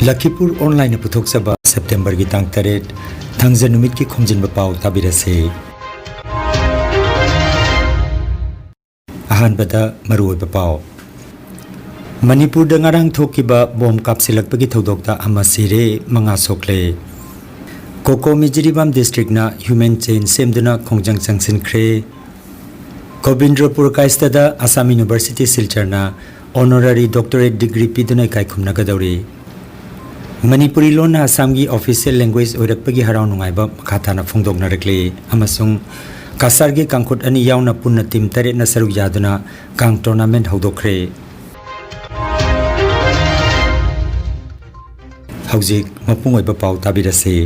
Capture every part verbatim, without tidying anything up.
ꯂꯈꯤꯄꯨꯔ ꯑꯣꯟꯂꯥꯏꯟꯅ ꯄꯨꯊꯣꯛꯆꯕ ꯁꯦꯞꯇꯦꯝꯕꯔꯒꯤ ꯇꯥꯡ ꯇꯔꯦꯠ, ꯊꯥꯡꯖ ꯅꯨꯃꯤꯠꯀꯤ ꯈꯣꯝꯖꯤꯟꯕ ꯄꯥꯎ ꯇꯥꯕꯤꯔꯁꯤ꯫ ꯑꯍꯥꯟꯕꯗ ꯃꯔꯨꯑꯣꯏꯕ ꯄꯥꯎ꯫ ꯃꯅꯤꯄꯨꯔꯗ ꯉꯔꯥꯡ ꯊꯣꯛꯈꯤꯕ ꯕꯣꯝ ꯀꯥꯞꯁꯤꯜꯂꯛꯄꯒꯤ ꯊꯧꯗꯣꯛꯇ ꯑꯃ ꯁꯤꯔꯦ, ꯃꯉꯥ ꯁꯣꯛꯂꯦ꯫ ꯀꯣꯀꯣꯃꯤ ꯖꯤꯔꯤꯕꯥꯝ ꯗꯤꯁꯇ꯭ꯔꯤꯛꯅ ꯍ꯭ꯌꯨꯃꯦꯟ ꯆꯦꯟ ꯁꯦꯝꯗꯨꯅ ꯈꯣꯡꯖꯪ ꯆꯪꯁꯤꯟꯈ꯭ꯔꯦ꯫ ꯒꯣꯕꯤꯟꯗ꯭ꯔꯄꯨꯔ ꯀꯥꯏꯁꯇꯗ ꯑꯁꯥꯝ ꯌꯨꯅꯤꯚꯔꯁꯤꯇꯤ ꯁꯤꯜꯆꯔꯅ ꯑꯣꯅꯔꯔꯤ ꯗꯣꯛꯇꯔꯦꯠ ꯗꯤꯒ꯭ꯔꯤ ꯄꯤꯗꯨꯅ ꯏꯀꯥꯏ ꯈꯨꯝꯅꯒꯗꯧꯔꯤ꯫ ꯃꯅꯤꯄꯨꯔꯤ ꯂꯣꯟꯅ ꯑꯁꯥꯝꯒꯤ ꯑꯣꯐꯤꯁꯤꯌꯦꯜ ꯂꯦꯡꯒ꯭ꯋꯦꯖ ꯑꯣꯏꯔꯛꯄꯒꯤ ꯍꯔꯥꯎ ꯅꯨꯡꯉꯥꯏꯕ ꯃꯈꯥ ꯇꯥꯅ ꯐꯣꯡꯗꯣꯛꯅꯔꯛꯂꯤ ꯑꯃꯁꯨꯡ ꯀꯁꯥꯔꯒꯤ ꯀꯥꯡꯈꯨꯠ ꯑꯅꯤ ꯌꯥꯎꯅ ꯄꯨꯟꯅ ꯇꯤꯝ ꯇꯔꯦꯠꯅ ꯁꯔꯨꯛ ꯌꯥꯗꯨꯅ ꯀꯥꯡ ꯇꯣꯔꯅꯥꯃꯦꯟꯠ ꯍꯧꯗꯣꯛꯈ꯭ꯔꯦ꯫ ꯍꯧꯖꯤꯛ ꯃꯄꯨꯡ ꯑꯣꯏꯕ ꯄꯥꯎ ꯇꯥꯕꯤꯔꯁꯤ꯫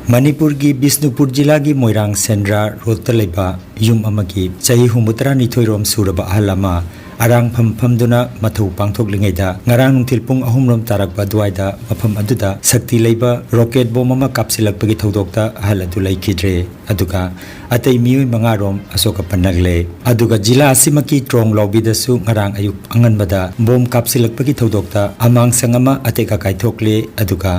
ꯃꯅꯤꯄꯨꯔꯒꯤ ꯕꯤꯁꯅꯨꯄꯨꯔ ꯖꯤꯂꯥꯒꯤ ꯃꯣꯏꯔꯥꯡ ꯁꯦꯟꯗ꯭ꯔꯥ ꯔꯣꯗꯇ ꯂꯩꯕ ꯌꯨꯝ ꯑꯃꯒꯤ ꯆꯍꯤ ꯍꯨꯝꯐꯨ ꯇꯔꯥꯅꯤꯊꯣꯏ ꯔꯣꯝ ꯁꯨꯔꯕ ꯑꯍꯜ ꯑꯃ ꯑꯔꯥꯡꯐꯝ ꯐꯝꯗꯨꯅ ꯃꯊꯧ ꯄꯥꯡꯊꯣꯛꯂꯤꯉꯩꯗ ꯉꯔꯥꯡ ꯅꯨꯡꯊꯤꯜ ꯄꯨꯡ ꯑꯍꯨꯝ ꯔꯣꯝ ꯇꯥꯔꯛꯄ ꯑꯗꯨꯋꯥꯏꯗ ꯃꯐꯝ ꯑꯗꯨꯗ ꯁꯛꯇꯤ ꯂꯩꯕ ꯔꯣꯀꯦꯠ ꯕꯣꯝ ꯑꯃ ꯀꯥꯞꯁꯤꯜꯂꯛꯄꯒꯤ ꯊꯧꯗꯣꯛꯇ ꯑꯍꯜ ꯑꯗꯨ ꯂꯩꯈꯤꯗ꯭ꯔꯦ꯫ ꯑꯗꯨꯒ ꯑꯇꯩ ꯃꯤꯑꯣꯏ ꯃꯉꯥ ꯔꯣꯝ ꯑꯁꯣꯛ ꯑꯄꯟ ꯅꯪꯂꯦ꯫ ꯑꯗꯨꯒ ꯖꯤꯂꯥ ꯑꯁꯤꯃꯛꯀꯤ ꯇ꯭ꯔꯣꯡ ꯂꯥꯎꯕꯤꯗꯁꯨ ꯉꯔꯥꯡ ꯑꯌꯨꯛ ꯑꯉꯟꯕꯗ ꯕꯣꯝ ꯀꯥꯞꯁꯤꯜꯂꯛꯄꯒꯤ ꯊꯧꯗꯣꯛꯇ ꯑꯃꯥꯡꯁꯪ ꯑꯃ ꯑꯇꯦꯛ ꯑꯀꯥꯏ ꯊꯣꯛꯂꯦ꯫ ꯑꯗꯨꯒ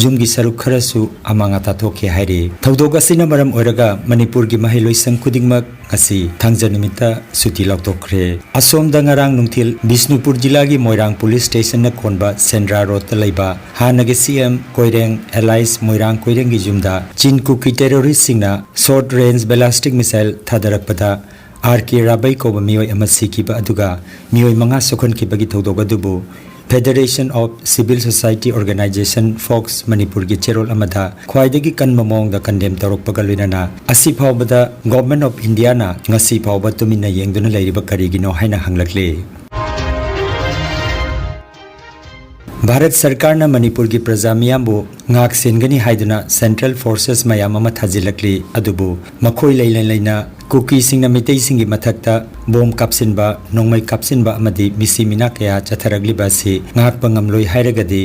ꯌꯨꯝꯒꯤ ꯁꯔꯨꯛ ꯈꯔꯁꯨ ꯑꯃꯥꯡ ꯑꯇꯥ ꯊꯣꯛꯈꯤ ꯍꯥꯏꯔꯤ꯫ ꯊꯧꯗꯣꯛ ꯑꯁꯤꯅ ꯃꯔꯝ ꯑꯣꯏꯔꯒ ꯃꯅꯤꯄꯨꯔꯒꯤ ꯃꯍꯩꯂꯣꯏꯁꯪ ꯈꯨꯗꯤꯡꯃꯛ ꯉꯁꯤ ꯊꯥꯡꯖ ꯅꯨꯃꯤꯠꯇ ꯁꯨꯇꯤ ꯂꯥꯎꯊꯣꯛꯈ꯭ꯔꯦ꯫ ꯑꯁꯣꯝꯗ ꯉꯔꯥꯡ ꯅꯨꯡꯊꯤꯜ ꯕꯤꯁꯅꯨꯄꯨꯔ ꯖꯤꯂꯥꯒꯤ ꯃꯣꯏꯔꯥꯡ ꯄꯨꯂꯤꯁ ꯁ꯭ꯇꯦꯁꯟꯅ ꯀꯣꯟꯕ ꯁꯦꯟꯗ꯭ꯔꯥ ꯔꯣꯗꯇ ꯂꯩꯕ ꯍꯥꯟꯅꯒꯤ ꯁꯤ ꯑꯦꯝ ꯀꯣꯏꯔꯦꯡ ꯑꯦꯂꯥꯏꯁ ꯃꯣꯏꯔꯥꯡ ꯀꯣꯏꯔꯦꯡꯒꯤ ꯌꯨꯝꯗ ꯆꯤꯟ ꯀꯨꯀꯤ ꯇꯦꯔꯣꯔꯤꯁ꯭ꯠꯁꯤꯡꯅ ꯁꯣꯔꯠ ꯔꯦꯟꯖ ꯕꯦꯂꯥꯁꯇꯤꯛ ꯃꯤꯁꯥꯏꯜ ꯊꯥꯗꯔꯛꯄꯗ ꯑꯥꯔ ꯀꯦ ꯔꯥꯕꯩ ꯀꯧꯕ ꯃꯤꯑꯣꯏ ꯑꯃ ꯁꯤꯈꯤꯕ ꯑꯗꯨꯒ ꯃꯤꯑꯣꯏ ꯃꯉꯥ ꯁꯣꯛꯍꯟꯈꯤꯕꯒꯤ ꯊꯧꯗꯣꯛ ꯑꯗꯨꯕꯨ Federation of Civil Society Organisation, fox, ꯃꯅꯤꯄꯨꯔꯒꯤ ꯆꯦꯔꯣꯜ ꯑꯃꯗ ꯈ꯭ꯋꯥꯏꯗꯒꯤ ꯀꯟꯕ ꯃꯑꯣꯡꯗ ꯀꯟꯗꯦꯝ ꯇꯧꯔꯛꯄꯒ ꯂꯣꯏꯅꯅ ꯑꯁꯤ ꯐꯥꯎꯕꯗ ꯒꯣꯚꯔꯟꯃꯦꯟꯠ ꯑꯣꯐ ꯏꯟꯗꯤꯌꯥꯅ ꯉꯁꯤ ꯐꯥꯎꯕ ꯇꯨꯃꯤꯟꯅ ꯌꯦꯡꯗꯨꯅ ꯂꯩꯔꯤꯕ ꯀꯔꯤꯒꯤꯅꯣ ꯍꯥꯏꯅ ꯍꯪꯂꯛꯂꯤ꯫ ꯚꯥꯔꯠ ꯁꯔꯀꯥꯔꯅ ꯃꯅꯤꯄꯨꯔꯒꯤ ꯄ꯭ꯔꯖꯥ ꯃꯤꯌꯥꯝꯕꯨ ꯉꯥꯛ ꯁꯦꯟꯒꯅꯤ ꯍꯥꯏꯗꯨꯅ ꯁꯦꯟꯇ꯭ꯔꯦꯜ ꯐꯣꯔꯁꯦꯁ ꯃꯌꯥꯝ ꯑꯃ ꯊꯥꯖꯤꯜꯂꯛꯂꯤ꯫ ꯑꯗꯨꯕꯨ ꯃꯈꯣꯏ ꯂꯩꯅ ꯂꯩꯅ ꯀꯨꯀꯤꯁꯤꯡꯅ ꯃꯤꯇꯩꯁꯤꯡꯒꯤ ꯃꯊꯛꯇ ꯕꯣꯝ ꯀꯥꯞꯁꯤꯟꯕ, ꯅꯣꯡꯃꯩ ꯀꯥꯞꯁꯤꯟꯕ ꯑꯃꯗꯤ ꯃꯤꯁꯤ ꯃꯤꯅꯥ ꯀꯌꯥ ꯆꯠꯊꯔꯛꯂꯤꯕ ꯑꯁꯤ ꯉꯥꯛꯄ ꯉꯝꯂꯣꯏ ꯍꯥꯏꯔꯒꯗꯤ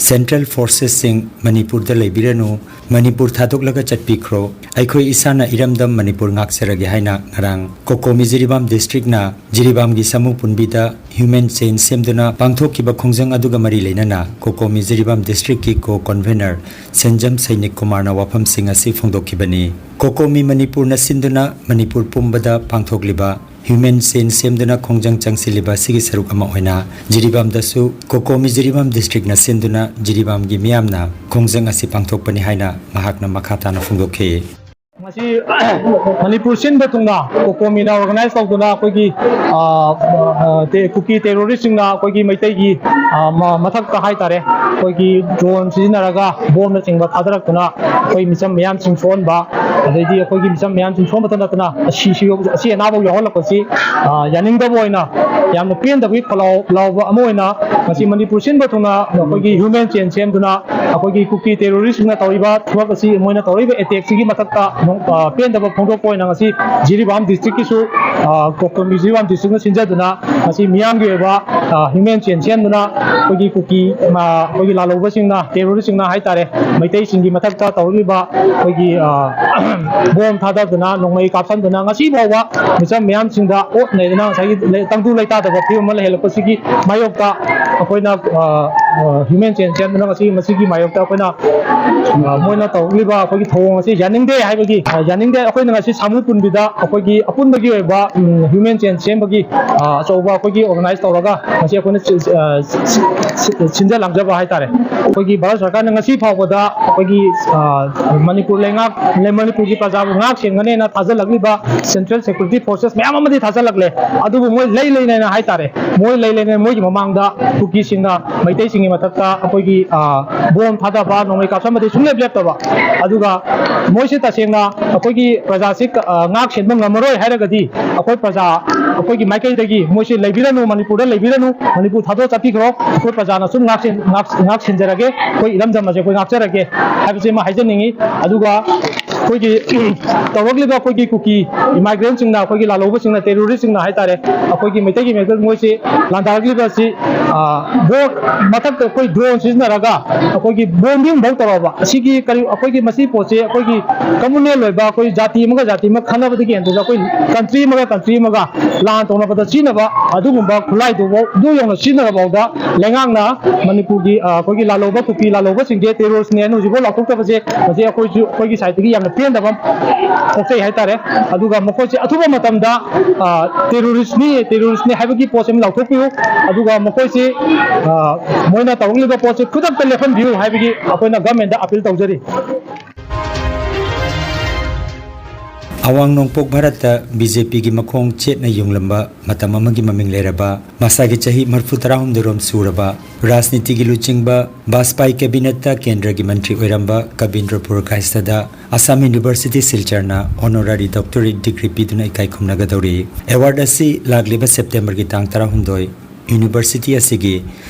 Central Forcesꯁꯤꯡ ꯃꯅꯤꯄꯨꯔꯗ ꯂꯩꯕꯤꯔꯅꯨ, ꯃꯅꯤꯄꯨꯔ ꯊꯥꯗꯣꯛꯂꯒ ꯆꯠꯄꯤꯈ꯭ꯔꯣ, ꯑꯩꯈꯣꯏ ꯏꯁꯥꯅ ꯏꯔꯝꯗꯝ ꯃꯅꯤꯄꯨꯔ ꯉꯥꯛꯆꯔꯒꯦ ꯍꯥꯏꯅ ꯉꯔꯥꯡ ꯀꯣꯀꯣꯃꯤ ꯖꯤꯔꯤꯕꯥꯝ ꯗꯤꯁꯇ꯭ꯔꯤꯛꯅ ꯖꯤꯔꯤꯕꯥꯝꯒꯤ ꯁꯥꯃꯨ ꯄꯨꯟꯕꯤꯗ human chain ꯁꯦꯝꯗꯨꯅ ꯄꯥꯡꯊꯣꯛꯈꯤꯕ ꯈꯣꯡꯖꯪ ꯑꯗꯨꯒ ꯃꯔꯤ ꯂꯩꯅꯅ ꯀꯣꯀꯣꯃꯤ ꯖꯤꯔꯤꯕꯥꯝ ꯗꯤꯁꯇ꯭ꯔꯤꯛꯀꯤ ꯀꯣ ꯀꯟꯚꯦꯅꯔ ꯁꯦꯟꯖꯝ ꯁꯩꯅꯤꯛ ꯀꯨꯃꯥꯔꯅ ꯋꯥꯐꯝꯁꯤꯡ ꯑꯁꯤ ꯐꯣꯡꯗꯣꯛꯈꯤꯕꯅꯤ꯫ ꯀꯣꯀꯣꯃꯤ ꯃꯅꯤꯄꯨꯔꯅ ꯁꯤꯟꯗꯨꯅ ꯃꯅꯤꯄꯨꯔ ꯄꯨꯝꯕꯗ ꯄꯥꯡꯊꯣꯛꯂꯤꯕ human chain ꯁꯦꯝꯗꯨꯅ ꯈꯣꯡꯖꯪ ꯆꯪꯁꯤꯜꯂꯤꯕ ꯑꯁꯤꯒꯤ ꯁꯔꯨꯛ ꯑꯃ ꯑꯣꯏꯅ ꯖꯤꯔꯤꯕꯥꯝꯗꯁꯨ ꯀꯣꯀꯣꯃꯤ ꯖꯤꯔꯤꯕꯥꯝ ꯗꯤꯁꯇ꯭ꯔꯤꯛꯅ ꯁꯤꯟꯗꯨꯅ ꯖꯤꯔꯤꯕꯥꯝꯒꯤ ꯃꯤꯌꯥꯝꯅ ꯈꯣꯡꯖꯪ ꯑꯁꯤ ꯄꯥꯡꯊꯣꯛꯄꯅꯤ ꯍꯥꯏꯅ ꯃꯍꯥꯛꯅ ꯃꯈꯥ ꯇꯥꯅ ꯐꯣꯡꯗꯣꯛꯈꯤ꯫ ꯉꯁꯤ ꯃꯅꯤꯄꯨꯔ ꯁꯤꯟꯕ ꯊꯨꯡꯅ ꯀꯣꯀꯣꯃꯤꯅ organize ꯇꯧꯗꯨꯅ ꯑꯩꯈꯣꯏꯒꯤ, ꯑ, ꯑ, ꯇꯦ-, ꯀꯨꯀꯤ terroristꯁꯤꯡꯅ ꯑꯩꯈꯣꯏꯒꯤ ꯃꯩꯇꯩꯒꯤ, ꯑ, ꯃ-, ꯃꯊꯛꯇ ꯍꯥꯏꯇꯥꯔꯦ, ꯑꯩꯈꯣꯏꯒꯤ drone ꯁꯤꯖꯤꯟꯅꯔꯒ ꯕꯣꯝꯅꯆꯤꯡꯕ ꯊꯥꯗꯔꯛꯇꯨꯅ ꯑꯩꯈꯣꯏ ꯃꯤꯆꯝ ꯃꯤꯌꯥꯝꯁꯤꯡ ꯁꯣꯛꯍꯟꯕ, ꯑꯗꯩꯗꯤ ꯑꯩꯈꯣꯏꯒꯤ ꯃꯤꯆꯝ ꯃꯤꯌꯥꯝꯁꯤꯡ ꯁꯣꯛꯍꯟꯕꯇ ꯅꯠꯇꯅ ꯑꯁꯤ, ꯑꯁꯤ, ꯑꯁꯤ ꯑꯅꯥꯐꯥꯎ ꯌꯥꯎꯍꯜꯂꯛꯄꯁꯤ, ꯑ, ꯌꯥꯅꯤꯡꯗꯕ ꯑꯣꯏꯅ ꯌꯥꯝꯅ ꯄꯦꯟꯗꯕꯒꯤ ꯈꯣꯜꯂꯥꯎ ꯂꯥꯎꯕ ꯑꯃ ꯑꯣꯏꯅ ꯉꯁꯤ ꯃꯅꯤꯄꯨꯔ ꯁꯤꯟꯕ ꯊꯨꯡꯅ ꯑꯩꯈꯣꯏꯒꯤ human chain ꯁꯦꯝꯗꯨꯅ ꯑꯩꯈꯣꯏꯒꯤ ꯀꯨꯀꯤ terroristꯁꯤꯡꯅ ꯇꯧꯔꯤꯕ ꯊꯕꯛ ꯑꯁꯤ, ꯃꯣꯏꯅ ꯇꯧꯔꯤꯕ attackꯁꯤꯒꯤ ꯃꯊꯛꯇ, ꯑ, ꯄꯦꯟꯗꯕ ꯐꯣꯡꯗꯣꯛꯄ ꯑꯣꯏꯅ ꯉꯁꯤ ꯖꯤꯔꯤꯕꯥꯝ districtꯀꯤꯁꯨ, ꯑ, ꯀꯣꯀꯣꯃꯤ ꯖꯤꯔꯤꯕꯥꯝ districtꯅ ꯁꯤꯟꯖꯗꯨꯅ ꯉꯁꯤ ꯃꯤꯌꯥꯝꯒꯤ ꯑꯣꯏꯕ, ꯑ, human chain ꯁꯦꯝꯗꯨꯅ ꯑꯩꯈꯣꯏꯒꯤ ꯀꯨꯀꯤ, ꯑ, ꯑꯩꯈꯣꯏꯒꯤ ꯂꯥꯜꯍꯧꯕꯁꯤꯡꯅ, terroristꯁꯤꯡꯅ ꯍꯥꯏꯇꯥꯔꯦ, ꯃꯩꯇꯩꯁꯤꯡꯒꯤ ꯃꯊꯛꯇ ꯇꯧꯔꯤꯕ ꯑꯩꯈꯣꯏꯒꯤ, ꯑ, ꯕꯣꯝ ꯊꯥꯗꯗꯨꯅ, ꯅꯣꯡꯃꯩ ꯀꯥꯞꯁꯤꯟꯗꯨꯅ ꯉꯁꯤ ꯐꯥꯎꯕ ꯃꯤꯆꯝ ꯃꯌꯥꯝꯁꯤꯡꯗ ꯑꯣꯠ ꯅꯩꯗꯨꯅ ꯉꯁꯥꯏꯒꯤ ꯂꯩ-, ꯇꯪꯗꯨ ꯂꯩꯇꯥꯗꯕ ꯐꯤꯕꯝ ꯑꯃ ꯂꯩꯍꯜꯂꯛꯄꯁꯤꯒꯤ ꯃꯥꯌꯣꯛꯇ ꯑꯩꯈꯣꯏꯅ, ꯑ, ꯑ, human chain ꯁꯦꯝꯗꯨꯅ ꯉꯁꯤ ꯃꯁꯤꯒꯤ ꯃꯥꯌꯣꯛꯇ ꯑꯩꯈꯣꯏꯅ, ꯑ, ꯃꯣꯏꯅ ꯇꯧꯔꯛꯂꯤꯕ ꯑꯩꯈꯣꯏꯒꯤ ꯊꯧꯑꯣꯡ ꯑꯁꯤ ꯌꯥꯅꯤꯡꯗꯦ ꯍꯥꯏꯕꯒꯤ, ꯑ, ꯌꯥꯅꯤꯡꯗꯦ꯫ ꯑꯩꯈꯣꯏꯅ ꯉꯁꯤ ꯁꯥꯃꯨ ꯄꯨꯟꯕꯤꯗ ꯑꯩꯈꯣꯏꯒꯤ ꯑꯄꯨꯟꯕꯒꯤ ꯑꯣꯏꯕ, ꯎꯝ, human chain ꯁꯦꯝꯕꯒꯤ, ꯑ, ꯑꯆꯧꯕ ꯑꯩꯈꯣꯏꯒꯤ organize ꯇꯧꯔꯒ ꯉꯁꯤ ꯑꯩꯈꯣꯏꯅ ꯁꯤ-, ꯑ, ꯁꯤ-, ꯁꯤ-, ꯁꯤ-, ꯁꯤꯟꯖ ꯂꯥꯡꯖꯕ ꯍꯥꯏꯇꯥꯔꯦ꯫ ꯑꯩꯈꯣꯏꯒꯤ ꯚꯥꯔꯠ ꯁꯔꯀꯥꯔꯅ ꯉꯁꯤ ꯐꯥꯎꯕꯗ ꯑꯩꯈꯣꯏꯒꯤ, ꯑ, ꯃꯅꯤꯄꯨꯔ ꯂꯩꯉꯥꯛ, ꯃꯅꯤꯄꯨꯔꯒꯤ ꯄ꯭ꯔꯖꯥꯕꯨ ꯉꯥꯛ ꯁꯦꯟꯒꯅꯦꯅ ꯊꯥꯖꯜꯂꯛꯂꯤꯕ central security forces ꯃꯌꯥꯝ ꯑꯃꯗꯤ ꯊꯥꯖꯜꯂꯛꯂꯦ꯫ ꯑꯗꯨꯕꯨ ꯃꯣꯏ ꯂꯩ ꯂꯩꯅꯅ ꯍꯥꯏꯇꯥꯔꯦ, ꯃꯣꯏ ꯂꯩ ꯂꯩꯅꯅ ꯃꯣꯏꯒꯤ ꯃꯃꯥꯡꯗ ꯀꯨꯀꯤꯁꯤꯡꯅ ꯃꯩꯇꯩꯁꯤꯡꯒꯤ ꯃꯊꯛꯇ ꯑꯩꯈꯣꯏꯒꯤ, ꯑ, ꯕꯣꯝ ꯊꯥꯗꯕ, ꯅꯣꯡꯃꯩ ꯀꯥꯞꯁꯟꯕꯗꯤ ꯁꯨꯡꯂꯦꯞ ꯂꯦꯞꯇꯕ꯫ ꯑꯗꯨꯒ ꯃꯣꯏꯁꯦ ꯇꯁꯦꯡꯅ ꯑꯩꯈꯣꯏꯒꯤ ꯄ꯭ꯔꯖꯥꯁꯤ, ꯑ, ꯉꯥꯛ ꯁꯦꯟꯕ ꯉꯝꯃꯔꯣꯏ ꯍꯥꯏꯔꯒꯗꯤ ꯑꯩꯈꯣꯏ ꯄ꯭ꯔꯖꯥ, ꯑꯩꯈꯣꯏꯒꯤ ꯃꯥꯏꯀꯩꯗꯒꯤ ꯃꯣꯏꯁꯦ ꯂꯩꯕꯤꯔꯅꯨ, ꯃꯅꯤꯄꯨꯔꯗ ꯂꯩꯕꯤꯔꯅꯨ, ꯃꯅꯤꯄꯨꯔ ꯊꯥꯗꯣꯛꯑ ꯆꯠꯄꯤꯈ꯭ꯔꯣ, ꯑꯩꯈꯣꯏ ꯄ꯭ꯔꯖꯥꯅ ꯁꯨꯝ ꯉꯥꯛ ꯁꯦꯟ-, ꯉꯥꯛ-, ꯉꯥꯛ ꯁꯦꯟꯖꯔꯒꯦ, ꯑꯩꯈꯣꯏ ꯏꯔꯝꯗꯝ ꯑꯁꯦ ꯑꯩꯈꯣꯏ ꯉꯥꯛꯆꯔꯒꯦ ꯍꯥꯏꯕꯁꯤꯃ ꯍꯥꯏꯖꯅꯤꯡꯉꯤ꯫ ꯑꯗꯨꯒ ꯑꯩꯈꯣꯏꯒꯤ ꯇꯧꯔꯛꯂꯤꯕ ꯑꯩꯈꯣꯏꯒꯤ ꯀꯨꯀꯤ ꯏꯃꯥꯏꯒ꯭ꯔꯦꯟꯁꯤꯡꯅ, ꯑꯩꯈꯣꯏꯒꯤ ꯂꯥꯜꯍꯧꯕꯁꯤꯡꯅ, ꯇꯦꯔꯣꯔꯤꯁꯁꯤꯡꯅ ꯍꯥꯏꯇꯥꯔꯦ, ꯑꯩꯈꯣꯏꯒꯤ ꯃꯩꯇꯩꯒꯤ ꯃꯥꯏꯀꯩꯗ ꯃꯣꯏꯁꯤ ꯂꯥꯟꯗꯥꯔꯛꯂꯤꯕ ꯑꯁꯤ, ꯑ, ꯕꯣꯔ ꯃꯊꯛꯇ ꯑꯩꯈꯣꯏ ꯗ꯭ꯔꯣꯟ ꯁꯤꯖꯤꯟꯅꯔꯒ ꯑꯩꯈꯣꯏꯒꯤ ꯕꯣꯝꯕꯤꯡ ꯐꯥꯎ ꯇꯧꯔꯕ꯫ ꯑꯁꯤꯒꯤ ꯀꯔꯤ, ꯑꯩꯈꯣꯏꯒꯤ ꯃꯁꯤ ꯄꯣꯠꯁꯦ ꯑꯩꯈꯣꯏꯒꯤ ꯀꯝꯃꯨꯅꯦꯜ ꯑꯣꯏꯕ, ꯑꯩꯈꯣꯏ ꯖꯥꯇꯤ ꯑꯃꯒ ꯖꯥꯇꯤ ꯑꯃꯒ ꯈꯠꯅꯕꯗꯒꯤ ꯍꯦꯟꯗꯣꯛꯅ ꯑꯩꯈꯣꯏ ꯀꯟꯇ꯭ꯔꯤ ꯑꯃꯒ ꯀꯟꯇ꯭ꯔꯤ ꯑꯃꯒ ꯂꯥꯟ ꯇꯧꯅꯕꯗ ꯁꯤꯖꯤꯟꯅꯕ ꯑꯗꯨꯒꯨꯝꯕ ꯈꯨꯠꯂꯥꯏꯗꯨꯐꯥꯎ, ꯑꯗꯨ ꯌꯧꯅ ꯁꯤꯖꯤꯟꯅꯔꯐꯥꯎꯗ ꯂꯩꯉꯥꯛꯅ ꯃꯅꯤꯄꯨꯔꯒꯤ, ꯑ, ꯑꯩꯈꯣꯏꯒꯤ ꯂꯥꯜꯍꯧꯕ, ꯀꯨꯀꯤ ꯂꯥꯜꯍꯧꯕꯁꯤꯡꯁꯦ ꯇꯦꯔꯣꯔꯤꯁꯅꯦꯅ ꯍꯧꯖꯤꯛꯐꯥꯎ ꯂꯥꯎꯊꯣꯛꯇꯕꯁꯦ, ꯃꯁꯤ ꯑꯩꯈꯣꯏꯁꯨ, ꯑꯩꯈꯣꯏꯒꯤ ꯁꯥꯏꯠꯇꯒꯤ ꯌꯥꯝꯅ ꯄꯦꯟꯗꯕ ꯑꯃ ꯄꯣꯛꯆꯩ ꯍꯥꯏꯇꯥꯔꯦ꯫ ꯑꯗꯨꯒ ꯃꯈꯣꯏꯁꯦ ꯑꯊꯨꯕ ꯃꯇꯝꯗ, ꯑ, ꯇꯦꯔꯣꯔꯤꯁꯅꯤ, ꯇꯦꯔꯣꯔꯤꯁꯅꯤ ꯍꯥꯏꯕꯒꯤ ꯄꯣꯠꯁꯦ ꯑꯃ ꯂꯥꯎꯊꯣꯛꯄꯤꯌꯨ꯫ ꯑꯗꯨꯒ ꯃꯈꯣꯏꯁꯤ, ꯑ, ꯃꯣꯏꯅ ꯇꯧꯔꯛꯂꯤꯕ ꯄꯣꯠꯁꯦ ꯈꯨꯗꯛꯇ ꯂꯦꯞꯍꯟꯕꯤꯌꯨ ꯍꯥꯏꯕꯒꯤ ꯑꯩꯈꯣꯏꯅ ꯒꯚꯔꯟꯃꯦꯟꯗ ꯑꯄꯤꯜ ꯇꯧꯖꯔꯤ꯫ ꯑꯋꯥꯡ ꯅꯣꯡꯄꯣꯛ ꯚꯥꯔꯠꯇ ꯕꯤ ꯖꯦ ꯄꯤꯒꯤ ꯃꯈꯣꯡ ꯆꯦꯠꯅ ꯌꯨꯡꯂꯝꯕ ꯃꯇꯝ ꯑꯃꯒꯤ ꯃꯃꯤꯡ ꯂꯩꯔꯕ, ꯃꯁꯥꯒꯤ ꯆꯍꯤ ꯃꯔꯤꯐꯨ ꯇꯔꯥꯍꯨꯝꯗꯣꯏꯔꯣꯝ ꯁꯨꯔꯕ, ꯔꯥꯖꯅꯤꯇꯤꯒꯤ ꯂꯨꯆꯤꯡꯕ, ꯕꯥꯖꯄꯥꯏ ꯀꯦꯕꯤꯅꯦꯠꯇ ꯀꯦꯟꯗ꯭ꯔꯒꯤ ꯃꯟꯇ꯭ꯔꯤ ꯑꯣꯏꯔꯝꯕ ꯀꯕꯤꯟꯗ꯭ꯔ ꯄꯨꯔꯀꯥꯏꯁꯇꯗ ꯑꯁꯥꯝ ꯌꯨꯅꯤꯚꯔꯁꯤꯇꯤ ꯁꯤꯜꯆꯔꯅ ꯑꯣꯅꯣꯔꯥꯔꯤ ꯗꯣꯛꯇꯔꯦꯠ ꯗꯤꯒ꯭ꯔꯤ ꯄꯤꯗꯨꯅ ꯏꯀꯥꯏ ꯈꯨꯝꯅꯒꯗꯧꯔꯤ꯫ ꯑꯦꯋꯥꯔꯗ ꯑꯁꯤ ꯂꯥꯛꯂꯤꯕ ꯁꯦꯞꯇꯦꯝꯕꯔꯒꯤ ꯇꯥꯡ ꯇꯔꯥꯍꯨꯝꯗꯣꯏ ꯌꯨꯅꯤꯚꯔꯁꯤꯇꯤ ꯑꯁꯤꯒꯤ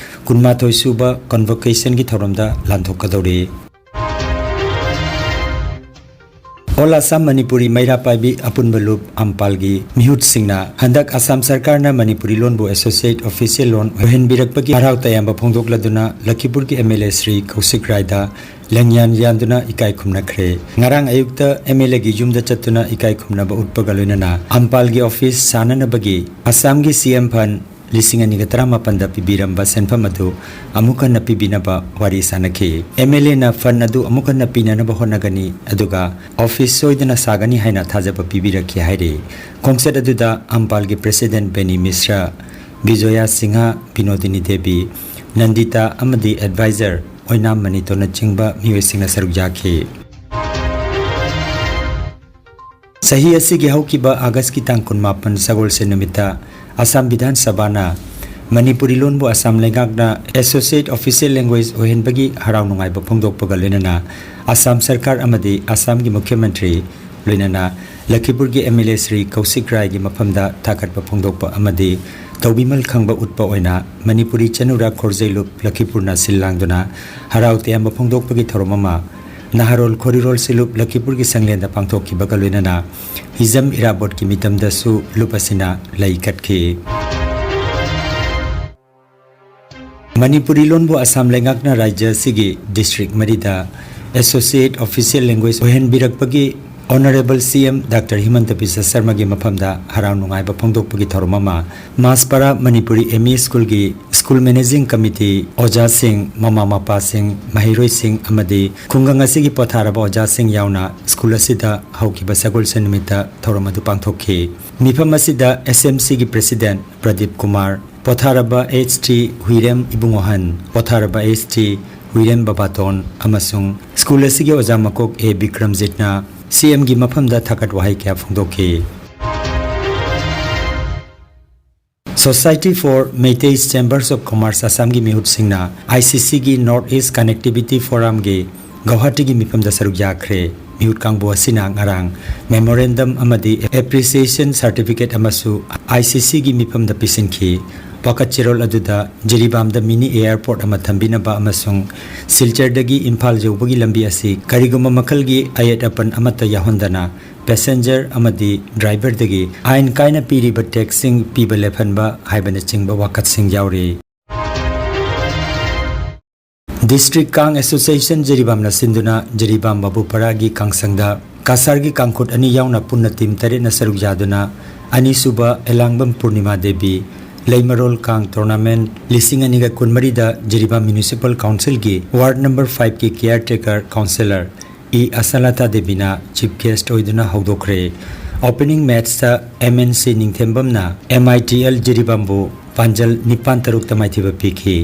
ꯀꯨꯟꯃꯥꯊꯣꯏ ꯁꯨꯕ ꯀꯟꯚꯣꯀꯦꯁꯟꯒꯤ ꯊꯧꯔꯝꯗ ꯂꯥꯟꯊꯣꯛꯀꯗꯧꯔꯤ꯫ ꯑꯣꯜ ꯑꯁꯥꯝ ꯃꯅꯤꯄꯨꯔꯤ ꯃꯩꯔꯥ ꯄꯥꯏꯕꯤ ꯑꯄꯨꯟꯕ ꯂꯨꯞ ꯑꯝꯄꯥꯜꯒꯤ ꯃꯤꯍꯨꯠꯁꯤꯡꯅ ꯍꯟꯗꯛ ꯑꯁꯥꯝ ꯁꯔꯀꯥꯔꯅ ꯃꯅꯤꯄꯨꯔꯤ ꯂꯣꯟꯕꯨ ꯑꯦꯁꯣꯁꯤꯌꯦꯠ ꯑꯣꯐꯤꯁꯤꯌꯦꯜ ꯂꯣꯟ ꯑꯣꯏꯍꯟꯕꯤꯔꯛꯄꯒꯤ ꯍꯔꯥꯎ ꯇꯌꯥꯝꯕ ꯐꯣꯡꯗꯣꯛꯂꯗꯨꯅ ꯂꯈꯤꯄꯨꯔꯒꯤ ꯑꯦꯝ ꯑꯦꯜ ꯑꯦ ꯁ꯭ꯔꯤ ꯀꯧꯁꯤꯛ ꯔꯥꯏꯗ ꯂꯦꯡꯌꯥꯟ ꯌꯥꯟꯗꯨꯅ ꯏꯀꯥꯏ ꯈꯨꯝꯅꯈ꯭ꯔꯦ꯫ ꯉꯔꯥꯡ ꯑꯌꯨꯛꯇ ꯑꯦꯝ ꯑꯦꯜ ꯑꯦꯒꯤ ꯌꯨꯝꯗ ꯆꯠꯇꯨꯅ ꯏꯀꯥꯏ ꯈꯨꯝꯅꯕ ꯎꯠꯄꯒ ꯂꯣꯏꯅꯅ ꯑꯝꯄꯥꯜꯒꯤ ꯑꯣꯐꯤꯁ ꯁꯥꯅꯅꯕꯒꯤ ꯑꯁꯥꯝꯒꯤ ꯁꯤ ꯑꯦꯝ ꯐꯟ ꯂꯤꯁꯤꯡ ꯑꯅꯤꯒ ꯇꯔꯥꯃꯥꯄꯟꯗ ꯄꯤꯕꯤꯔꯝꯕ ꯁꯦꯟꯐꯝ ꯑꯗꯨ ꯑꯃꯨꯛ ꯍꯟꯅ ꯄꯤꯕꯤꯅꯕ ꯋꯥꯔꯤ ꯁꯥꯅꯈꯤ꯫ ꯑꯦꯝ ꯑꯦꯜ ꯑꯦꯅ ꯐꯟ ꯑꯗꯨ ꯑꯃꯨꯛ ꯍꯟꯅ ꯄꯤꯅꯅꯕ ꯍꯣꯠꯅꯒꯅꯤ, ꯑꯗꯨꯒ ꯑꯣꯐꯤꯁ ꯁꯣꯏꯗꯅ ꯁꯥꯒꯅꯤ ꯍꯥꯏꯅ ꯊꯥꯖꯕ ꯄꯤꯕꯤꯔꯛꯈꯤ ꯍꯥꯏꯔꯤ꯫ ꯈꯣꯡꯆꯠ ꯑꯗꯨꯗ ꯑꯝꯄꯥꯜꯒꯤ ꯄ꯭ꯔꯦꯁꯤꯗꯦꯟꯠ ꯕꯦꯅꯤ ꯃꯤꯁ꯭ꯔ, ꯕꯤꯖꯣꯌꯥ ꯁꯤꯡꯍ, ꯕꯤꯅꯣꯗꯤꯅꯤ ꯗꯦꯕꯤ, ꯅꯟꯗꯤꯇꯥ ꯑꯃꯗꯤ ꯑꯦꯗꯚꯥꯏꯖꯔ ꯑꯣꯏꯅꯥꯝ ꯃꯅꯤꯇꯣꯟꯅꯆꯤꯡꯕ ꯃꯤꯑꯣꯏꯁꯤꯡꯅ ꯁꯔꯨꯛ ꯌꯥꯈꯤ꯫ ꯆꯍꯤ ꯑꯁꯤꯒꯤ ꯍꯧꯈꯤꯕ ꯑꯥꯒꯁꯀꯤ ꯇꯥꯡ ꯀꯨꯟꯃꯥꯄꯟ ꯁꯒꯣꯜꯁꯦꯟ ꯅꯨꯃꯤꯠꯇ ꯑꯁꯥꯝ ꯕꯤꯙꯥꯟ ꯁꯚꯥꯅ ꯃꯅꯤꯄꯨꯔꯤ ꯂꯣꯟꯕꯨ ꯑꯁꯥꯝ ꯂꯩꯉꯥꯛꯅ ꯑꯦꯁꯣꯁꯤꯌꯦꯠ ꯑꯣꯐꯤꯁꯤꯌꯦꯜ ꯂꯦꯡꯒ꯭ꯋꯦꯖ ꯑꯣꯏꯍꯟꯕꯒꯤ ꯍꯔꯥꯎ ꯅꯨꯡꯉꯥꯏꯕ ꯐꯣꯡꯗꯣꯛꯄꯒ ꯂꯣꯏꯅꯅ ꯑꯁꯥꯝ ꯁꯔꯀꯥꯔ ꯑꯃꯗꯤ ꯑꯁꯥꯝꯒꯤ ꯃꯨꯈ꯭ꯌ ꯃꯟꯇ꯭ꯔꯤ ꯂꯣꯏꯅꯅ ꯂꯈꯤꯄꯨꯔꯒꯤ ꯑꯦꯝ ꯑꯦꯜ ꯑꯦ ꯁ꯭ꯔꯤ ꯀꯧꯁꯤꯛ ꯔꯥꯏꯒꯤ ꯃꯐꯝꯗ ꯊꯥꯒꯠꯄ ꯐꯣꯡꯗꯣꯛꯄ ꯑꯃꯗꯤ ꯇꯧꯕꯤꯃꯜ ꯈꯪꯕ ꯎꯠꯄ ꯑꯣꯏꯅ ꯃꯅꯤꯄꯨꯔꯤ ꯆꯅꯨꯔꯥ ꯈꯣꯔꯖꯩꯂꯨꯞ ꯂꯈꯤꯄꯨꯔꯅ ꯁꯤꯜ ꯂꯥꯡꯗꯨꯅ ꯍꯔꯥꯎ ꯇꯌꯥꯝꯕ ꯐꯣꯡꯗꯣꯛꯄꯒꯤ ꯊꯧꯔꯝ ꯑꯃ ꯅꯍꯥꯔꯣꯜ ꯈꯣꯔꯤꯔꯣꯜ ꯁꯤꯂꯨꯞ ꯂꯈꯤꯄꯨꯔꯒꯤ ꯁꯪꯂꯦꯟꯗ ꯄꯥꯡꯊꯣꯛꯈꯤꯕꯒ ꯂꯣꯏꯅꯅ ꯍꯤꯖꯝ ꯏꯔꯥꯕꯣꯠꯀꯤ ꯃꯤꯇꯝꯗꯁꯨ ꯂꯨꯞ ꯑꯁꯤꯅ ꯂꯩ ꯀꯠꯈꯤ꯫ ꯃꯅꯤꯄꯨꯔꯤ ꯂꯣꯟꯕꯨ ꯑꯁꯥꯝ ꯂꯩꯉꯥꯛꯅ ꯔꯥꯖ꯭ꯌ ꯑꯁꯤꯒꯤ ꯗꯤꯁꯇ꯭ꯔꯤꯛ ꯃꯔꯤꯗ ꯑꯦꯁꯣꯁꯤꯌꯦꯠ ꯑꯣꯐꯤꯁꯤꯌꯦꯜ ꯂꯦꯡꯒ꯭ꯋꯦꯖ ꯑꯣꯏꯍꯟꯕꯤꯔꯛꯄꯒꯤ ꯑꯣꯅꯔꯦꯕꯜ ꯁꯤ ꯑꯦꯝ ꯗꯥꯛꯇꯔ ꯍꯤꯃꯟꯇ ꯕꯤꯁ꯭ꯋ ꯁꯔꯃꯒꯤ ꯃꯐꯝꯗ ꯍꯔꯥꯎ ꯅꯨꯡꯉꯥꯏꯕ ꯐꯣꯡꯗꯣꯛꯄꯒꯤ ꯊꯧꯔꯝ ꯑꯃ ꯃꯥꯁꯄꯥꯔꯥ ꯃꯅꯤꯄꯨꯔꯤ ꯑꯦꯝ ꯏ ꯁ꯭ꯀꯨꯜꯒꯤ ꯁ꯭ꯀꯨꯜ ꯃꯦꯅꯦꯖꯤꯡ ꯀꯃꯤꯇꯤ, ꯑꯣꯖꯥꯁꯤꯡ, ꯃꯃꯥ ꯃꯄꯥꯁꯤꯡ, ꯃꯍꯩꯔꯣꯏꯁꯤꯡ ꯑꯃꯗꯤ ꯈꯨꯡꯒꯪ ꯑꯁꯤꯒꯤ ꯄꯣꯊꯥꯔꯕ ꯑꯣꯖꯥꯁꯤꯡ ꯌꯥꯎꯅ ꯁ꯭ꯀꯨꯜ ꯑꯁꯤꯗ ꯍꯧꯈꯤꯕ ꯁꯒꯣꯜꯁꯦꯟ ꯅꯨꯃꯤꯠꯇ ꯊꯧꯔꯝ ꯑꯗꯨ ꯄꯥꯡꯊꯣꯛꯈꯤ꯫ ꯃꯤꯐꯝ ꯑꯁꯤꯗ ꯑꯦꯁ ꯑꯦꯝ ꯁꯤꯒꯤ ꯄ꯭ꯔꯦꯁꯤꯗꯦꯟꯠ ꯄ꯭ꯔꯗꯤꯞ ꯀꯨꯃꯥꯔ, ꯄꯣꯊꯥꯔꯕ ꯑꯦꯁ ꯇꯤ ꯍꯨꯏꯔꯦꯝ ꯏꯕꯨꯡꯉꯣꯍꯟ, ꯄꯣꯊꯥꯔꯕ ꯑꯦꯁ ꯇꯤ ꯍꯨꯏꯔꯦꯝ ꯕꯕꯥꯇꯣꯟ ꯑꯃꯁꯨꯡ ꯁ꯭ꯀꯨꯜ ꯑꯁꯤꯒꯤ ꯑꯣꯖꯥ ꯃꯀꯣꯛ ꯑꯦ ꯕꯤꯀ꯭ꯔꯝꯖꯤꯠꯅ ꯁꯤ ꯑꯦꯝꯒꯤ ꯃꯐꯝꯗ ꯊꯥꯒꯠ ꯋꯥꯍꯩ ꯀꯌꯥ ꯐꯣꯡꯗꯣꯛꯈꯤ꯫ Society for Meitei Chambers of Commerce ꯑꯁꯥꯝꯒꯤ ꯃꯤꯍꯨꯠꯁꯤꯡꯅ ꯑꯥꯏ ꯁꯤ ꯁꯤꯒꯤ ꯅꯣꯔꯠ ꯏꯁ ꯀꯅꯦꯛꯇꯤꯕꯤꯇꯤ ꯐꯣꯔꯝꯒꯤ ꯒꯧꯍꯥꯇꯤꯒꯤ ꯃꯤꯐꯝꯗ ꯁꯔꯨꯛ ꯌꯥꯈ꯭ꯔꯦ꯫ ꯃꯤꯍꯨꯠ ꯀꯥꯡꯕꯨ ꯑꯁꯤꯅ ꯉꯔꯥꯡ ꯃꯦꯃꯣꯔꯦꯟꯗꯝ ꯑꯃꯗꯤ ꯑꯦꯄ꯭ꯔꯤꯁꯤꯌꯦꯁꯟ ꯁꯥꯔꯇꯤꯐꯤꯀꯦꯠ ꯑꯃꯁꯨ ꯑꯥꯏ ꯁꯤ ꯁꯤꯒꯤ ꯃꯤꯐꯝꯗ ꯄꯤꯁꯤꯟꯈꯤ꯫ ꯋꯥꯀꯠ ꯆꯦꯔꯣꯜ ꯑꯗꯨꯗ ꯖꯤꯔꯤꯕꯥꯝꯗ ꯃꯤꯅꯤ ꯑꯦꯌꯔꯄꯣꯔꯠ ꯑꯃ ꯊꯝꯕꯤꯅꯕ ꯑꯃꯁꯨꯡ ꯁꯤꯜꯆꯔꯗꯒꯤ ꯏꯝꯐꯥꯜ ꯌꯧꯕꯒꯤ ꯂꯝꯕꯤ ꯑꯁꯤ ꯀꯔꯤꯒꯨꯝꯕ ꯃꯈꯜꯒꯤ ꯑꯌꯦꯠ ꯑꯄꯟ ꯑꯃꯠꯇ ꯌꯥꯎꯍꯟꯗꯅ ꯄꯦꯁꯦꯟꯖꯔ ꯑꯃꯗꯤ ꯗ꯭ꯔꯥꯏꯚꯔꯗꯒꯤ ꯑꯥꯏꯟ ꯀꯥꯏꯅ ꯄꯤꯔꯤꯕ ꯇꯦꯛꯁꯁꯤꯡ ꯄꯤꯕ ꯂꯦꯞꯍꯟꯕ ꯍꯥꯏꯕꯅꯆꯤꯡꯕ ꯋꯥꯀꯠꯁꯤꯡ ꯌꯥꯎꯔꯤ꯫ ꯗꯤꯁꯇ꯭ꯔꯤꯛ ꯀꯥꯡ ꯑꯦꯁꯣꯁꯤꯌꯦꯁꯟ ꯖꯤꯔꯤꯕꯥꯝꯅ ꯁꯤꯟꯗꯨꯅ ꯖꯤꯔꯤꯕꯥꯝ ꯕꯥꯕꯨꯄꯔꯥꯒꯤ ꯀꯥꯡꯁꯪꯗ ꯀꯁꯥꯔꯒꯤ ꯀꯥꯡꯈꯨꯠ ꯑꯅꯤ ꯌꯥꯎꯅ ꯄꯨꯟꯅ ꯇꯤꯝ ꯇꯔꯦꯠꯅ ꯁꯔꯨꯛ ꯌꯥꯗꯨꯅ ꯑꯅꯤꯁꯨꯕ ꯑꯦꯂꯥꯡꯕꯝ ꯄꯨꯔꯅꯤꯃꯥ ꯗꯦꯕꯤ ꯂꯩꯃꯔꯣꯜ ꯀꯥꯡ ꯇꯣꯔꯅꯥꯃꯦꯟꯠ ꯂꯤꯁꯤꯡ ꯑꯅꯤꯒ ꯀꯨꯟꯃꯔꯤꯗ ꯖꯤꯔꯤꯕꯥꯝ ꯃ꯭ꯌꯨꯅꯤꯁꯤꯄꯥꯜ ꯀꯥꯎꯟꯁꯤꯜꯒꯤ ꯋꯥꯔꯗ ꯅꯝꯕꯔ ꯐꯥꯏꯚꯀꯤ caretaker councillor E Asalatha ꯗꯦꯕꯤꯅ ꯆꯤꯐ ꯒꯦꯁ꯭ꯠ ꯑꯣꯏꯗꯨꯅ ꯍꯧꯗꯣꯛꯈ꯭ꯔꯦ꯫ ꯑꯣꯄꯦꯅꯤꯡ ꯃꯦꯆꯇ ꯑꯦꯝ ꯑꯦꯟ ꯁꯤ ꯅꯤꯡꯊꯦꯝꯕꯝꯅ ꯑꯦꯝ ꯑꯥꯏ ꯇꯤ ꯑꯦꯜ ꯖꯤꯔꯤꯕꯥꯝꯕꯨ ꯄꯥꯟꯖꯜ ꯅꯤꯄꯥꯟ ꯇꯔꯨꯛꯇ ꯃꯥꯏꯊꯤꯕ ꯄꯤꯈꯤ꯫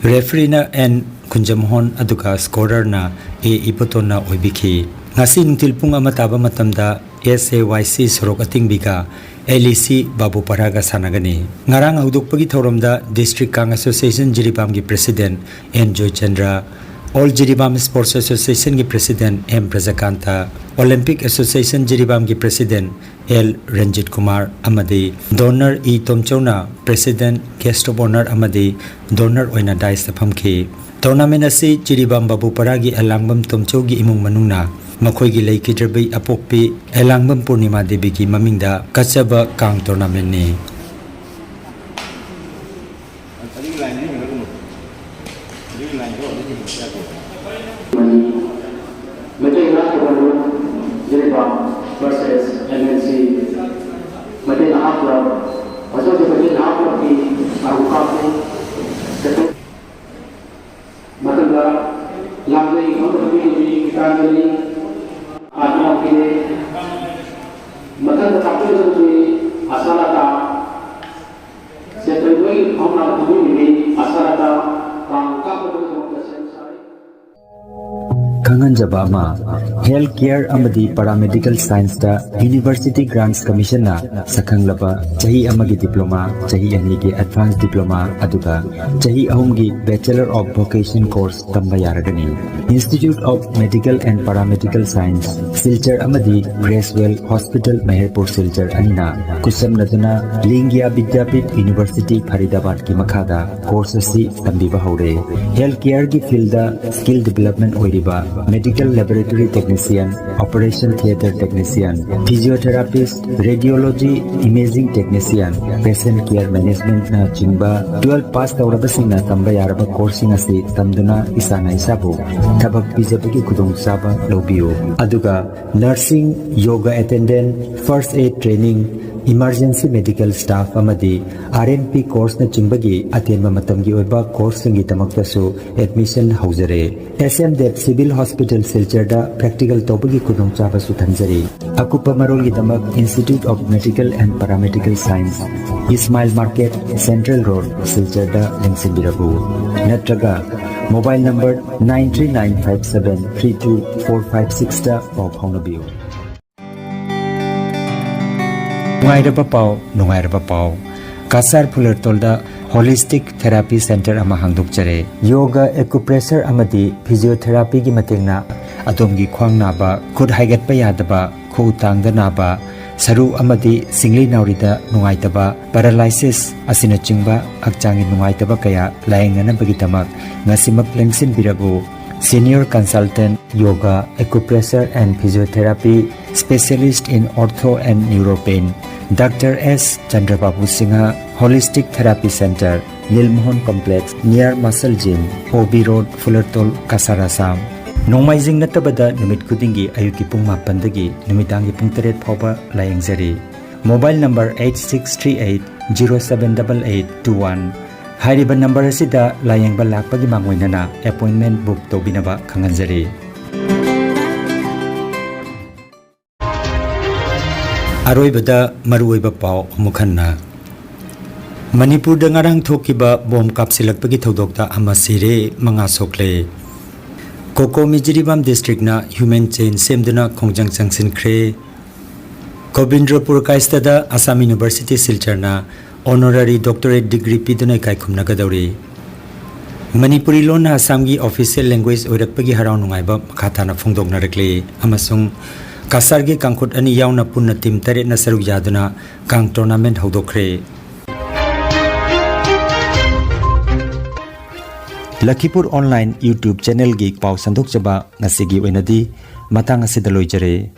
ꯔꯦꯐ꯭ꯔꯤꯅ ꯑꯦꯟ ꯈꯨꯟꯖꯝꯍꯣꯟ ꯑꯗꯨꯒ ꯁ꯭ꯀꯣꯔꯔꯅ ꯑꯦ ꯏꯕꯣꯇꯣꯟꯅ ꯑꯣꯏꯕꯤꯈꯤ꯫ ꯉꯁꯤ ꯅꯨꯡꯊꯤꯜ ꯄꯨꯡ ꯑꯃ ꯇꯥꯕ ꯃꯇꯝꯗ ꯑꯦꯁ ꯑꯦ ꯋꯥꯏ ꯁꯤ ꯁꯣꯔꯣꯛ ꯑꯇꯤꯡꯕꯤꯒ ꯑꯦꯜ ꯏ ꯁꯤ ꯕꯥꯕꯨꯄꯔꯥꯒ ꯁꯥꯟꯅꯒꯅꯤ꯫ ꯉꯔꯥꯡ ꯍꯧꯗꯣꯛꯄꯒꯤ ꯊꯧꯔꯝꯗ ꯗꯤꯁꯇ꯭ꯔꯤꯛ ꯀꯥꯡ ꯑꯦꯁꯣꯁꯤꯌꯦꯁꯟ ꯖꯤꯔꯤꯕꯥꯝꯒꯤ president N Joychandra, all Jiribam sports ꯑꯦꯁꯣꯁꯤꯌꯦꯁꯟꯒꯤ president M Brajakanta, Olympic association ꯖꯤꯔꯤꯕꯥꯝꯒꯤ ꯄ꯭ꯔꯦꯁꯤꯗꯦꯟꯠ ꯑꯦꯜ ꯔꯟꯖꯤꯠ ꯀꯨꯃꯥꯔ ꯑꯃꯗꯤ ꯗꯣꯅꯔ ꯏ ꯇꯣꯝꯆꯧꯅ ꯄ꯭ꯔꯦꯁꯤꯗꯦꯟꯠ, ꯒꯦꯁ꯭ꯠ ꯑꯣꯐ ꯑꯣꯅꯔ ꯑꯃꯗꯤ ꯗꯣꯅꯔ ꯑꯣꯏꯅ ꯗꯥꯏꯁꯇ ꯐꯝꯈꯤ꯫ Tournament ꯑꯁꯤ ꯖꯤꯔꯤꯕꯥꯝ ꯕꯥꯕꯨꯄꯥꯔꯥꯒꯤ ꯑꯦꯂꯥꯡꯕꯝ ꯇꯣꯝꯆꯧꯒꯤ ꯏꯃꯨꯡ ꯃꯅꯨꯡꯅ ꯃꯈꯣꯏꯒꯤ ꯂꯩꯈꯤꯗ꯭ꯔꯕꯤ ꯑꯄꯣꯛꯄꯤ ꯑꯦꯂꯥꯡꯕꯝ ꯄꯨꯔꯅꯤꯃꯥ ꯗꯦꯕꯤꯒꯤ ꯃꯃꯤꯡꯗ ꯀꯠꯆꯕ ꯀꯥꯡ tournamentꯅꯤ꯫ ꯃꯩꯇꯩ ꯉꯥꯛ ꯐꯕ ꯖꯤꯔꯤꯕꯥꯝ versus MNC ꯃꯩꯇꯩ ꯅꯍꯥ club꯫ ꯍꯧꯖꯤꯛ ꯍꯧꯖꯤꯛ ꯃꯩꯇꯩ ꯅꯍꯥ clubꯀꯤ ꯃꯔꯨ ꯀꯥꯞꯄꯤ꯫ ꯃꯊꯪꯗ ꯂꯥꯡꯖꯩ ꯈꯪꯗꯕꯒꯤ ꯅꯨꯄꯤ ꯒꯤꯇꯥꯟꯖꯂꯤ ꯑꯥꯔꯃꯤ ꯂꯥꯎꯈꯤꯔꯦ꯫ ꯃꯊꯪꯗ ꯇꯥꯛꯄꯤꯒꯗꯕꯁꯤ ꯑꯁꯥꯂꯇꯥ꯫ ꯁꯦꯟꯇ꯭ꯔꯦꯜ ꯃꯣꯏꯒꯤ ꯐꯝꯅ ꯐꯝꯕꯤꯔꯤꯕꯤ ꯑꯁꯥꯂꯇꯥ ꯀꯥꯡ ꯀꯥꯞꯅꯕꯒꯤꯗꯃꯛꯇ ꯁꯦꯝ ꯁꯥꯔꯤ꯫ ꯈꯪꯍꯟꯖꯕ ꯑꯃ, health care ꯑꯃꯗꯤ paramedical scienceꯇ University Grants Commissionꯅ ꯁꯛꯈꯪꯂꯕ ꯆꯍꯤ ꯑꯃꯒꯤ diploma, ꯆꯍꯤ ꯑꯅꯤꯒꯤ advance diploma, ꯑꯗꯨꯒ ꯆꯍꯤ ꯑꯍꯨꯝꯒꯤ Bachelor of Vocation course ꯇꯝꯕ ꯌꯥꯔꯒꯅꯤ꯫ Institute of Medical and Paramedical Science, Silchar ꯑꯃꯗꯤ Creswell Hospital, ꯃꯍꯦꯔꯄꯨꯔ, ꯁꯤꯜꯆꯔ ꯑꯅꯤꯅ ꯈꯨꯠꯁꯝꯅꯗꯨꯅ ꯂꯤꯡꯒꯤꯌꯥ ꯕꯤꯗ꯭ꯌꯥꯄꯤꯊ University, ꯐꯔꯤꯗꯥꯕꯥꯗꯀꯤ ꯃꯈꯥꯗ course ꯑꯁꯤ ꯇꯝꯕꯤꯕ ꯍꯧꯔꯦ꯫ Health careꯒꯤ fieldꯗ skill development ꯑꯣꯏꯔꯤꯕ medical laboratory technician, operation theatre technician, physiotherapist, radiology, imaging technician, patient care managementꯅ ꯆꯤꯡꯕ twelve pass ꯇꯧꯔꯕꯁꯤꯡꯅ ꯇꯝꯕ ꯌꯥꯔꯕ courseꯁꯤꯡ ꯑꯁꯤ ꯇꯝꯗꯨꯅ ꯏꯁꯥꯅ ꯏꯁꯥꯕꯨ ꯊꯕꯛ ꯄꯤꯖꯕꯒꯤ ꯈꯨꯗꯣꯡꯆꯥꯕ ꯂꯧꯕꯤꯌꯨ꯫ ꯑꯗꯨꯒ nursing, yoga attendant, first aid training, emergency medical staff ꯑꯃꯗꯤ RNP courseꯅꯆꯤꯡꯕꯒꯤ ꯑꯇꯦꯟꯕ ꯃꯇꯝꯒꯤ ꯑꯣꯏꯕ courseꯁꯤꯡꯒꯤꯗꯃꯛꯇꯁꯨ admission ꯍꯧꯖꯔꯦ꯫ SM Dev Civil Hospital ꯁꯤꯜꯆꯔꯗ practical ꯇꯧꯕꯒꯤ ꯈꯨꯗꯣꯡꯆꯥꯕꯁꯨ ꯊꯝꯖꯔꯤ꯫ ꯑꯀꯨꯞꯄ ꯃꯔꯣꯜꯒꯤꯗꯃꯛ Institute of Medical and Paramedical Science, Ismail Market, Central Road, ꯁꯤꯜꯆꯔꯗ ꯂꯦꯡꯁꯤꯟꯕꯤꯔꯛꯎ꯫ ꯅꯠꯇ꯭ꯔꯒ mobile number nine three nine five seven three two four five sixꯇ ꯄꯥꯎ ꯐꯥꯎꯅꯕꯤꯌꯨ꯫ ꯅꯨꯡꯉꯥꯏꯔꯕ ꯄꯥꯎ, ꯅꯨꯡꯉꯥꯏꯔꯕ ꯄꯥꯎ꯫ ꯀꯁꯥꯔ ꯐꯨꯂꯔꯇꯣꯜꯗ Holistic Therapy Center ꯑꯃ ꯍꯥꯡꯗꯣꯛꯆꯔꯦ꯫ Yoga, acupressure ꯑꯃꯗꯤ physiotherapyꯒꯤ ꯃꯇꯦꯡꯅ ꯑꯗꯣꯝꯒꯤ ꯈ꯭ꯋꯥꯡ ꯅꯥꯕ, ꯈꯨꯠ ꯍꯥꯏꯒꯠꯄ ꯌꯥꯗꯕ, ꯈꯨꯎ ꯇꯥꯡꯗ ꯅꯥꯕ, ꯁꯔꯨ ꯑꯃꯗꯤ ꯁꯤꯡꯂꯤ ꯅꯥꯎꯔꯤꯗ ꯅꯨꯡꯉꯥꯏꯇꯕ, paralysis ꯑꯁꯤꯅꯆꯤꯡꯕ ꯍꯛꯆꯥꯡꯒꯤ ꯅꯨꯡꯉꯥꯏꯇꯕ ꯀꯌꯥ ꯂꯥꯌꯦꯡꯅꯅꯕꯒꯤꯗꯃꯛ ꯉꯁꯤꯃꯛ ꯂꯦꯡꯁꯤꯟꯕꯤꯔꯕꯨ꯫ Senior Consultant, Yoga, Acupressure and Physiotherapy, Specialist in Ortho and Neuropain, Doctor S Chandrababu Singha, Holistic Therapy Center, Nilmohan Complex, near Muscle Gym, O B Road, Fulertol, Kasar, Assam꯫ ꯅꯣꯡꯃꯥꯏꯖꯤꯡ ꯅꯠꯇꯕꯗ ꯅꯨꯃꯤꯠ ꯈꯨꯗꯤꯡꯒꯤ ꯑꯌꯨꯛꯀꯤ ꯄꯨꯡ ꯃꯥꯄꯟꯗꯒꯤ ꯅꯨꯃꯤꯗꯥꯡꯒꯤ ꯄꯨꯡ ꯇꯔꯦꯠ ꯐꯥꯎꯕ ꯂꯥꯌꯦꯡꯖꯔꯤ꯫ Mobile number eight six three eight zero seven double eight two one꯫ ꯍꯥꯏꯔꯤꯕ ꯅꯝꯕꯔ ꯑꯁꯤꯗ ꯂꯥꯌꯦꯡꯕ ꯂꯥꯛꯄꯒꯤ ꯃꯥꯡꯑꯣꯏꯅꯅ appointment book ꯇꯧꯕꯤꯅꯕ ꯈꯪꯍꯟꯖꯔꯤ꯫ ꯑꯔꯣꯏꯕꯗ ꯃꯔꯨꯑꯣꯏꯕ ꯄꯥꯎ ꯑꯃꯨꯛ ꯍꯟꯅ꯫ ꯃꯅꯤꯄꯨꯔꯗ ꯉꯔꯥꯡ ꯊꯣꯛꯈꯤꯕ ꯕꯣꯝ ꯀꯥꯞꯁꯤꯜꯂꯛꯄꯒꯤ ꯊꯧꯗꯣꯛꯇ ꯑꯃ ꯁꯤꯔꯦ, ꯃꯉꯥ ꯁꯣꯛꯂꯦ꯫ ꯀꯣꯀꯣꯃꯤ ꯖꯤꯔꯤꯕꯥꯝ ꯗꯤꯁꯇ꯭ꯔꯤꯛꯅ human chain ꯁꯦꯝꯗꯨꯅ ꯈꯣꯡꯖꯪ ꯆꯪꯁꯤꯟꯈ꯭ꯔꯦ꯫ ꯒꯣꯕꯤꯟꯗ꯭ꯔꯄꯨꯔ ꯀꯥꯏꯁꯇꯗ ꯑꯁꯥꯝ ꯌꯨꯅꯤꯚꯔꯁꯤꯇꯤ ꯁꯤꯜꯆꯔꯅ honorary doctorate degree ꯄꯤꯗꯨꯅ ꯏꯀꯥꯏ ꯈꯨꯝꯅꯒꯗꯧꯔꯤ꯫ ꯃꯅꯤꯄꯨꯔꯤ ꯂꯣꯟꯅ ꯑꯁꯥꯝꯒꯤ official language ꯑꯣꯏꯔꯛꯄꯒꯤ ꯍꯔꯥꯎ ꯅꯨꯡꯉꯥꯏꯕ ꯃꯈꯥ ꯇꯥꯅ ꯐꯣꯡꯗꯣꯛꯅꯔꯛꯂꯤ ꯑꯃꯁꯨꯡ ꯀꯁꯥꯔꯒꯤ ꯀꯥꯡꯈꯨꯠ ꯑꯅꯤ ꯌꯥꯎꯅ ꯄꯨꯟꯅ team ꯇꯔꯦꯠꯅ ꯁꯔꯨꯛ ꯌꯥꯗꯨꯅ ꯀꯥꯡ tournament ꯍꯧꯗꯣꯛꯈ꯭ꯔꯦ꯫ ꯂꯈꯤꯄꯨꯔ online YouTube channelꯒꯤ ꯄꯥꯎ ꯁꯟꯗꯣꯛꯆꯕ ꯉꯁꯤꯒꯤ ꯑꯣꯏꯅꯗꯤ ꯃꯇꯥꯡ ꯑꯁꯤꯗ ꯂꯣꯏꯖꯔꯦ꯫